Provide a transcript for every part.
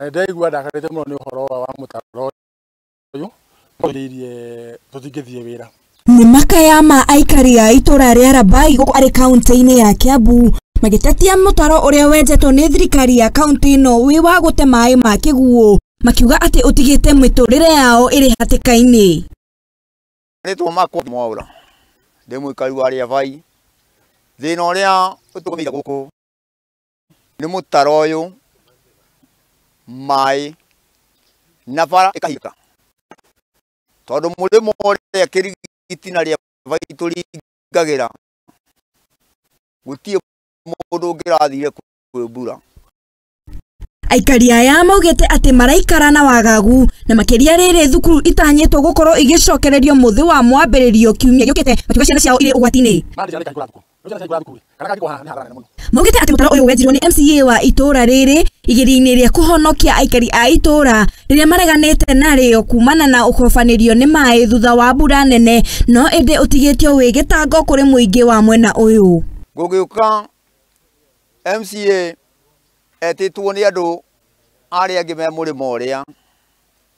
Na ndaigua ndakarĩte mũno nĩ ũhoro wa mũtaro ũyũ irie tũtingĩthiĩ wĩra. Nĩ makaya ma aikari a itũra rĩa Rabai gũkũ arĩ kaunti-inĩ ya Kiambu magĩtetia mũtaro ũrĩa wenjetwo nĩ thirikari ya kaunti ĩno wĩ wa gũte maĩ ma kĩguũ, makiuga atĩ ũtigĩte mĩtũrĩre yao ĩrĩ hatĩka-inĩ. Rĩtwa makwa Mwaura, ndĩ mũikari wa Rĩabai. Thĩna ũrĩa ũtũgũmĩire gũkũ nĩ mũtaro ũyũ, maĩ na bara ĩkahingĩka, tondũ mũrĩmo ũrĩa Kĩrigiti na Rĩabai tũringagĩra gũtirĩ mũndũ ũngĩrathire kwĩ mbura. Aikari aya maugĩte atĩ maraikara na wagagu na makĩria rĩrĩ thukuru itanyĩtwo gũkorwo igĩcokererio mũthĩ wa mwambĩrĩrio kiumia gĩũkĩte, makiuga ciana ciao irĩ ũgwati-inĩ. Maugĩte atĩ mũtaro ũyũ wenjirwo nĩ MCA wa itũra rĩrĩ igeria-inĩ rĩa kũhonokia aikari a itũra rĩrĩa mareganĩte narĩo kumana na ũkobanĩrio nĩ maĩ thutha wa mbura nene, no ĩndĩ ũtigĩtio wĩ gĩtango kũrĩ mũingĩ wa mwena ũyũ. Gũgĩũka MCA etĩtwo nĩ andũ arĩa angĩ me mũrĩmo ũrĩa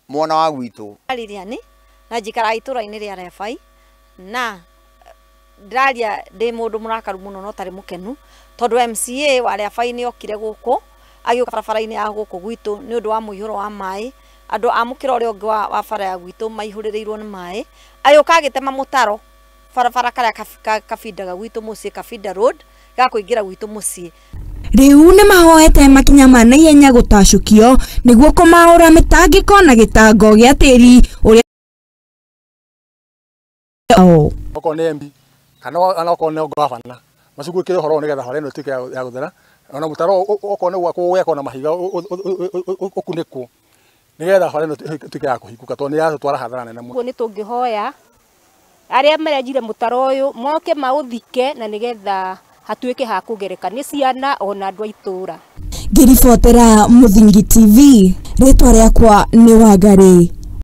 mwena wa gwitũ. Lilian na njikaraga itũra-inĩ rĩa Rabai na ndĩraria ndĩ mũndũ mũrakaru mũno no tarĩ mũkenu tondũ MCA wa Rabai nĩ okire gũkũ agĩũka barabara-inĩ ya gũkũ gwitũ nĩ ũndũ wa mũihũro wa maĩ. Andũ a mũkĩra ũrĩa ũngĩ wa bara ya gwitũ maihũrĩrĩirwo nĩ maĩ, agĩũka agĩtema mũtaro barabara karĩa kabindaga gwitũ mũciĩ, Kabinda Road, ga kũingĩra gwitũ mũciĩ. Rĩu nĩ mahoete makinya ma naihenya gũtacũkio nĩguo kũmaũra mĩtangĩko na gĩtango gĩa tĩri ũrĩa okorwo nĩ MP kana okorwo nĩ gavana macugurĩkĩre ũhoro nĩgetha bara ĩno ĩtuĩke ya gũthera, ona mũtaro okorwo nĩ gwakwo gwakwo na mahiga ũkunĩkwo nĩgetha bara ĩno ĩtuĩke ya kũhingũka tondũ nĩ yatũtwara hathara nene mũno. Ũguo nĩ tũngĩhoya arĩa marenjire mũtaro ũyũ moke maũthike na nĩgetha hatuĩke ha kũgereka nĩ ciana ona andũ a itũra. Ngĩribotera Mũthingi TV, rĩtwa rĩakwa nĩ Wangari.